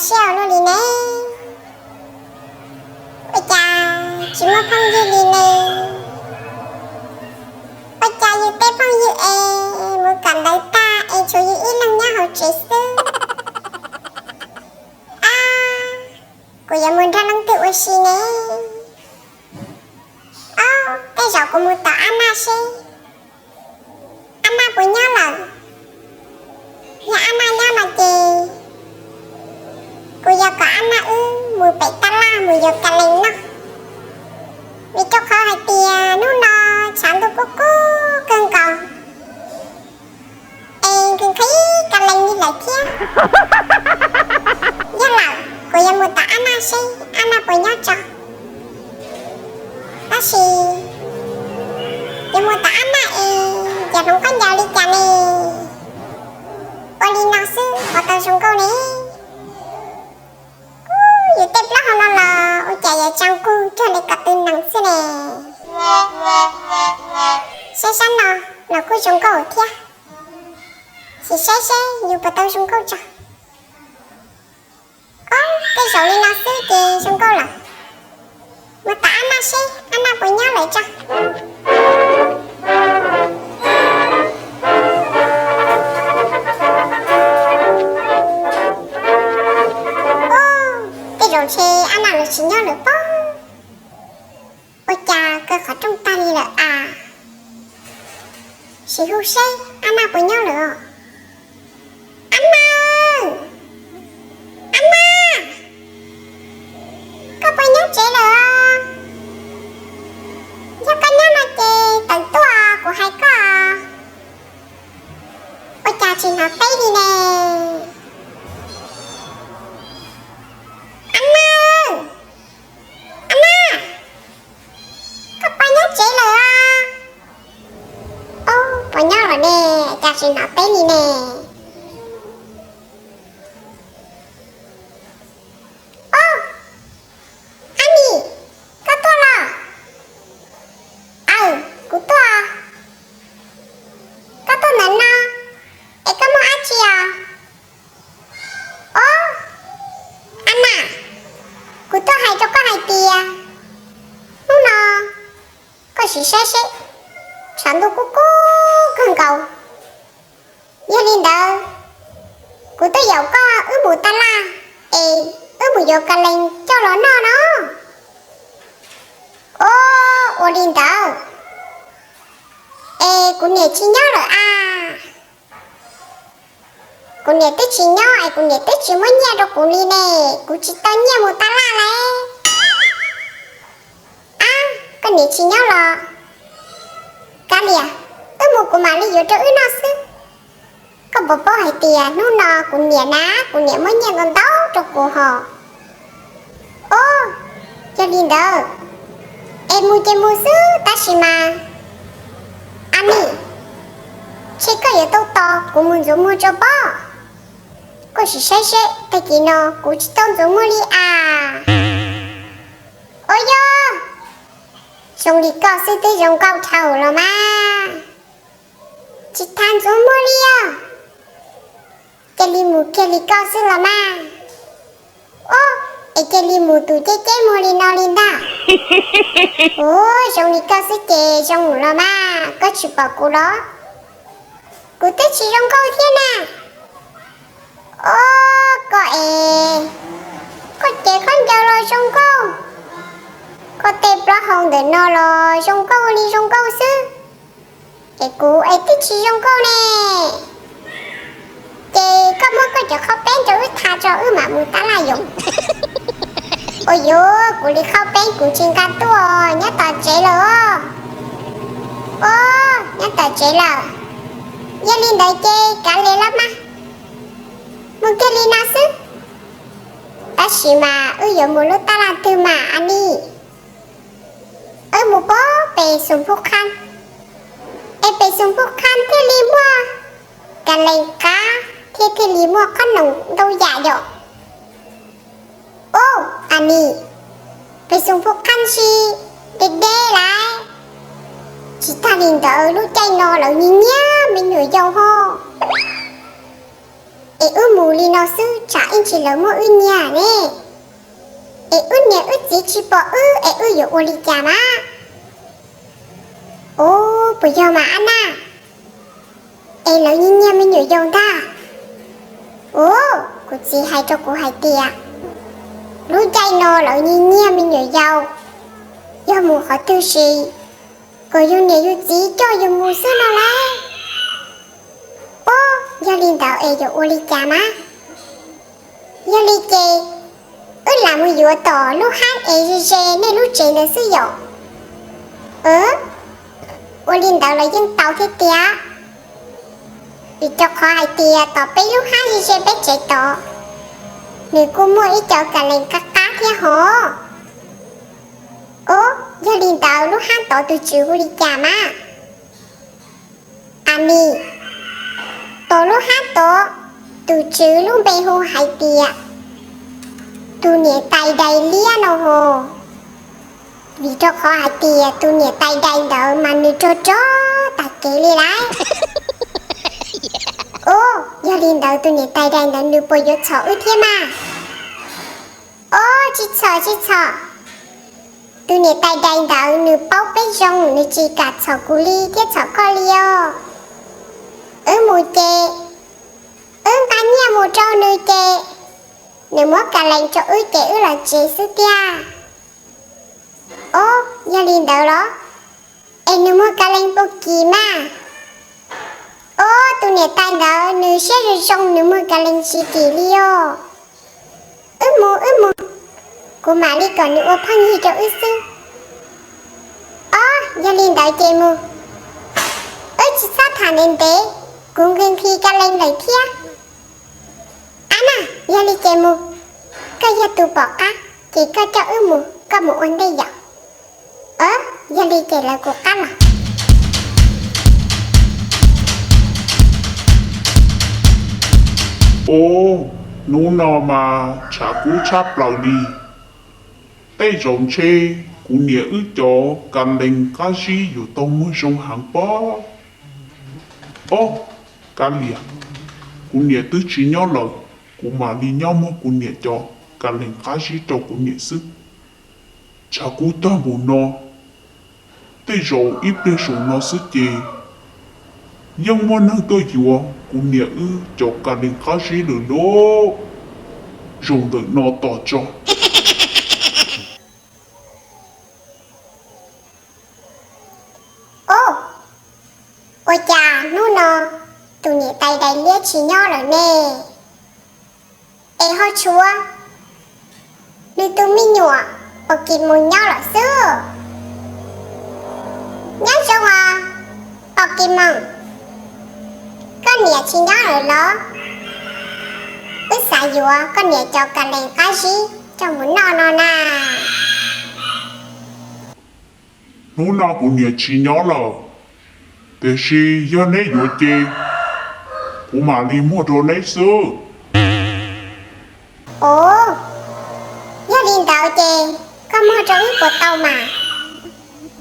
Siab ua luaj li ne, ua cas tsis muaj phooj ywg li ne? Ua cas yus tej phooj ywg es mus kawm ntawv tag es tshuav yus ib leeg nyob hauv tsev xwb. Ab, kuv yuav mus nrog leej twg ua si ne? Ob, tej zaum kuv mus tom Ab Naj seb Ab Naj puas nyob lawm. Yog Ab Naj nyob no ces kuv yuav kom Ab Naj wb mus pem tab laj mus yuav ka lees noj, vim rau qhov hais tias hnub no tshav ntuj kub kub kawg nkaus es nqhis nqhis ka lees li lawm thiab. Yog lawm, kuv yuav mus tom Ab Naj seb Ab Naj puas nyob tso. Tab sis yuav mus tom Ab Naj es cas hloov khaub ncaws li cas ne? Ua li no xwb puas tau zoo nkauj ne? Ub, yus tej plaub hau no los ua cas yuav tsoo kug cuag li ko tw nees xwb ne? Saib sab no los kuj zoo nkauj thiab. Sim saib seb yus puas tau zoo nkauj tso. Ob, tej zaum li no xwb ces zoo nkauj lawm. Mus tom Ab Naj seb Ab Naj puas nyob lawm tso. Ub, tej zaum ntshe Ab Naj los tsis nyob lawm pob. Ua cas kaw qhov rooj tag li lawm as? Sim hu seb Ab Naj puas nyob lawm os. Ab Naj! Ab Naj! Koj puas nyob tsev lawm os? Yog koj nyob no ces tawm tuaj kuv hais koj. Ua cas tsis hnov teb li ne? Ab Naj! Ab Naj! Koj puas nyob tsev lawm os? Ob, puas nyob lawm ne, cas tsis hnov teb li ne? Ob, Ab Naj, koj tuaj los? Aw, kuv tuaj. Koj tuaj ntawm no es koj muaj dab tsi os? Ob, Ab Naj, kuv tuaj hais rau koj hais tias hnub no koj sim saib seb, tshav ntuj kub kub kawg nkaus. Yog li ntawd, kuv twb yaum koj wb mus taj laj es wb mus yuav ka lees coj los noj no. Ob, ua li ntawd es kuv niam tsis nyob lawm as. Kuv niam twb tsis nyob es kuv niam twb tsis muab nyiaj rau kuv li ne, kuv tsis tau nyiaj mus taj laj lauj. Ab, koj niam tsis nyob los kav liam, wb mus kuv mam li yuav rau wb noj xwb. Koj puas paub hais tias hnub no kuv niam na, kuv niam muab nyiaj ntau ntau rau kuv hos. Ob, yog li ntawd es mus ces mus xwb tab sis mas, Ab Naj, ntshe koj yuav tau tos kuv mus ntxuav muag tso pob. Koj sim saib seb tag kis no kuv tsis tau ntxuav muag li as. Ua yog zoo li koj xwb twb zoo nkauj dhau los mas, tsis tas ntxuav muag li os. Cia li mus kiag li koj xwb los mas. Ob, es cia li mus tus ceb ceb muag li no li ntag. Ub, zoo li koj xwb ces zoo los mas, koj tsis pom kuv los? Kuv twb tsis zoo nkauj thiab na. Ob, koj es, koj cev khaub ncaws los zoo nkauj, koj tej plaub hau ntawm no los zoo nkauj li zoo nkauj xwb, es kuv es twb tsis zoo nkauj ne. Ces koj muab koj cov qhaub peeb rau wb tha tso wb mam mus tab laj yoom. Ua yuav kuv li qhaub peeb kuv tsis nqa tuaj, nyob tom tsev lawm. Ob, nyob tom tsev lawm. Yog li ntawd ces kav liam los mas, mus kiag li no xwb. Tab sis mas wb yuav mus lub tab laj twg mas, Ab Naj? Wb mus puag pem Xoom Phuj Qhab, es pem Xoom Phuj Qhab thiaj li muaj ka lees qab thiab thiaj li muaj qhob noom ntau yam yom. Ub, Ab Naj, pem Xoom Phuj Qhab ntsis deb deb lawm. Tsis tag li ntawd lub caij no lawv nyiag nyiag me nyuam yaus hos. Es wb mus li no xwb tsam ib ntsis lawv muab wb nyiag ne. Es wb niam wb txiv tsis pom wb es wb yuav ua li cas mas? Ub, puas yog mas Ab Naj? Es lawv nyiag nyiag me nyuam yaus ntag. Ub, kuv txiv hais rau kuv hais tias lub caij no lawv nyiag nyiag me nyuam yaus, yog mus qhov twg si kom yus niam yus txiv coj yus mus xwb no lauj. Ub, yog li ntawd es yuav ua li cas mas? Yog li ces wb lam mus yuav tom lub hab es ze ze nej lub tsev ntawd xwb yom. Ua li ntawd los yeej tau thiab tiag, vim rau qhov hais tias tom peb lub hab ze ze peb tsev tod, nws kuj muaj ib co kas lees qab qab thiab hos. Ub, yog li ntawd lub hab tod tus tswv hu li cas mas? Anis, tom lub hab tod tus tswv lub npe hu hais tias tus niam tais dais liab no hos. Vim rau qhov hais tias tus niam tais dais ntawd mas nws rog rog tag kev li lauj. Ub, yog li ntawd tus niam tais dais ntawd nws puas yuav txhom wb thiab mas? Ub, tsis txhom tsis txhom. Tus niam tais dais ntawd nws paub peb zoo, nws tsis kam txhom kuv li thiab txhom koj li os. Wb mus ces wb nqa nyiaj mus rau nws ces nws muab kas lees rau wb ces wb los tsev xwb tiag. Ub, yog li ntawd los? Es nws muag kas lees puag kim mas? Ub, tus niam tais ntawd nws siab zoo zoo, nws muag kas lees tsis kim li os. Wb mus wb mus, kuv mam li kom nws ua phooj ywg rau wb xwb. Ob, yog li ntawd ces mus. Wb tsis txhob tham ntev ntev, kuv nqhis nqhis kas lees lawm thiab. Ab Naj, yog li ces mus. Koj yog tus pom qab ces koj coj wb mus, koj mus ua ntej yom. Yog li ces lawv kuv qab los. Ob, hnub no mas tshav kub tshaj plaws li. Tej zaum ntshe kuv niam wb cov kas lees qab zib yuav tau muag zoo heev pob. Ob, kav liam, kuv niam twb tsis nyob lawm, kuv mam li nyob muag kuv niam cov kas lees qab zib rau kuv niam xwb. Tshav kub tag npaum no, tej zaum ib pliag saum no xwb ces yeej muaj neeg tuaj yuav kuv niam wb cov kas lees qab zib lawm lauj. Zaum ntawm no tos tso. Ob, ua cas hnub no tus niam tais dais liab tsis nyob lawm ne? Es ho tshuav nws tus me nyuam Pokemon nyob lawm xwb. Nyob zoo os, Pokemon, koj niam tsis nyob lawm los? Wb xav yuav koj niam cov kas lees qab zib coj mus noj no na. Hnub no kuv niam tsis nyob lawm, tiam sis yog neb yuav ces kuv mam li muag rau neb xwb. Ub, yog li ntawd ces koj muag rau wb puas tau mas?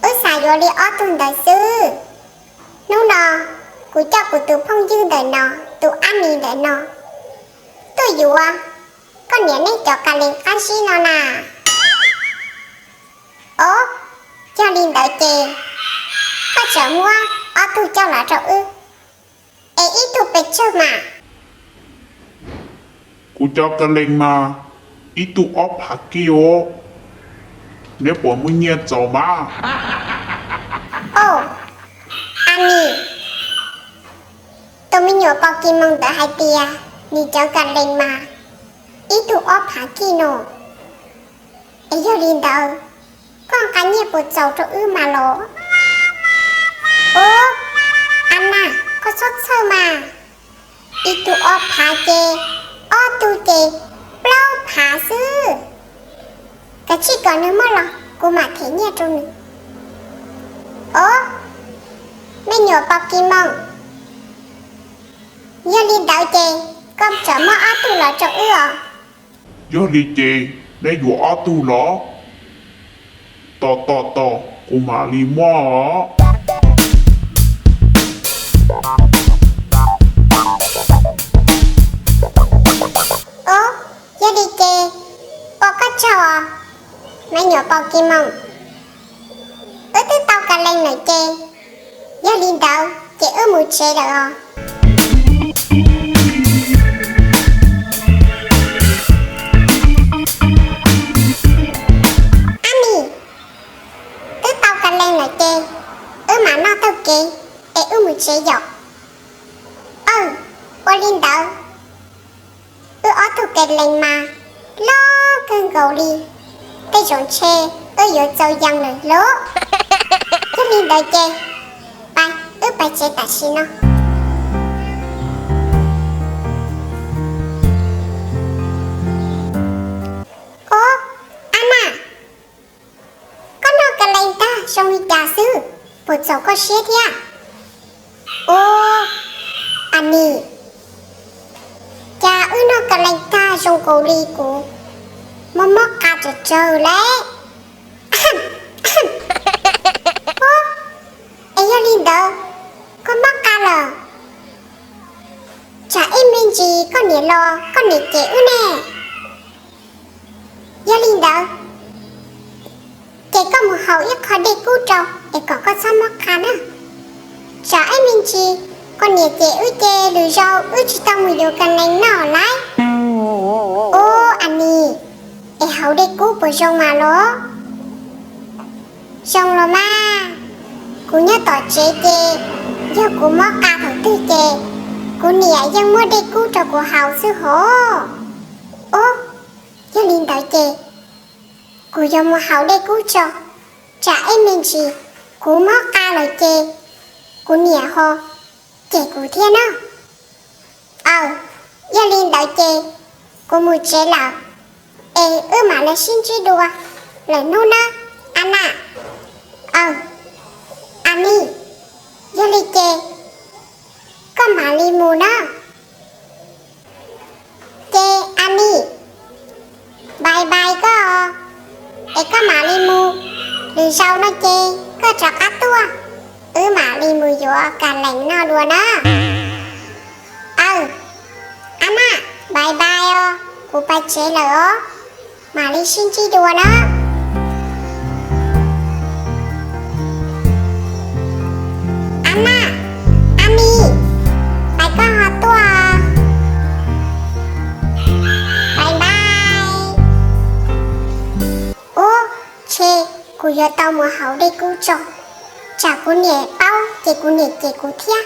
Wb xav yuav li ob tug ntawd xwb. Hnub no kuv coj kuv tus phooj ywg ntawm no, tus Ab Nis ntawm no, tuaj yuav koj niam neb cov kas lees qab zib no na. Ob, yog li ntawd ces koj txawm muab ob tug coj los rau wb, es ib tug pes tsawg mas? Kuv cov kas lees mas ib tug ob phav kij os, neb puas muaj nyiaj txaus mas? Ob, Ab Nis, tus me nyuam Pokemon ntawd hais tias nws cov kas lees mas ib tug ob phav kij no. Es yog li ntawd, koj nqa nyiaj puas txaus rau wb mas los? Ub, Ab Naj, koj txhob txhawj mas. Ib tug ob phav ces, ob tug ces plaub phav xwb. Kav tsij kom nws muab los kuv mam them nyiaj rau nws. Ob, me nyuam Pokemon, yog li ntawd ces koj txawm muab ob tug los rau wb os. Yog li ces neb yuav ob tug los? Tos tos tos, kuv mam li muab os. me nyuam Pokemon, wb twb tau ka lees lawm ces, yog li ntawd ces wb mus tsev lawm os. Annie, twb tau ka lees lawm ces, wb mam noj taug kev es wb mus tsev yom. Aw, ua li ntawd. Wb ob tug ka lees mas loj kawg nkaus li, tej zaum ntshe wb yuav txaus yees lawm lauj. Yog li ntawd ces, pab wb pais tsev tam sim no. Ob, Annie, koj noj ka lees tag zoo li cas xwb, puas txaus koj siab thiab? Ob, Annie, cas wb noj ka lees tag zoo nkaus li kuv mob mob qa tsawv tsawv lawm. Ob, es yog li ntawd, koj mob qa lawm, tsam ib me ntsis koj niam los koj niam cem wb ne. Yog li ntawd, ces koj mus haus ib qho dej kub rau es kom koj txhob mob qa na. Tsam ib me ntsis koj niam cem wb ces lwm zaus wb tsis tau mus yuav ka lees noj lawm. Ob, Annie, es haus dej kub puas zoo mas los? Zoo los mas, kuv nyob tom tsev ces, yog kuv mob qa thaum twg ces, kuv niam yeej muab dej kub rau kuv haus xwb hos. Ob, yog li ntawd ces, kuv yuav mus haus dej kub tso, tsam ib me ntsis kuv mob qa lawm ces, kuv niam ho cem kuv thiab na. Aw, yog li ntawd ces, kuv mus tsev lawm, es wb mam li sib ntsib dua lwm hnub na, Annie. Aw, Annie, yog li ces, koj mam li mus na. Ces Annie, bye bye koj, es koj mam li mus, lwm zaus no ces koj rov qab tuaj, wb mam li mus yuav ka lees noj dua na. Aw, Annie, bye bye os, kuv pais tsev lawm os, mam li sib ntsib dua na. Annie, Annie, pais koj ho tuaj. Bye bye. Ub, tshe, kuv yuav tau mus haus dej kub tso, tsam kuv niam paub ces kuv niam cem kuv thiab.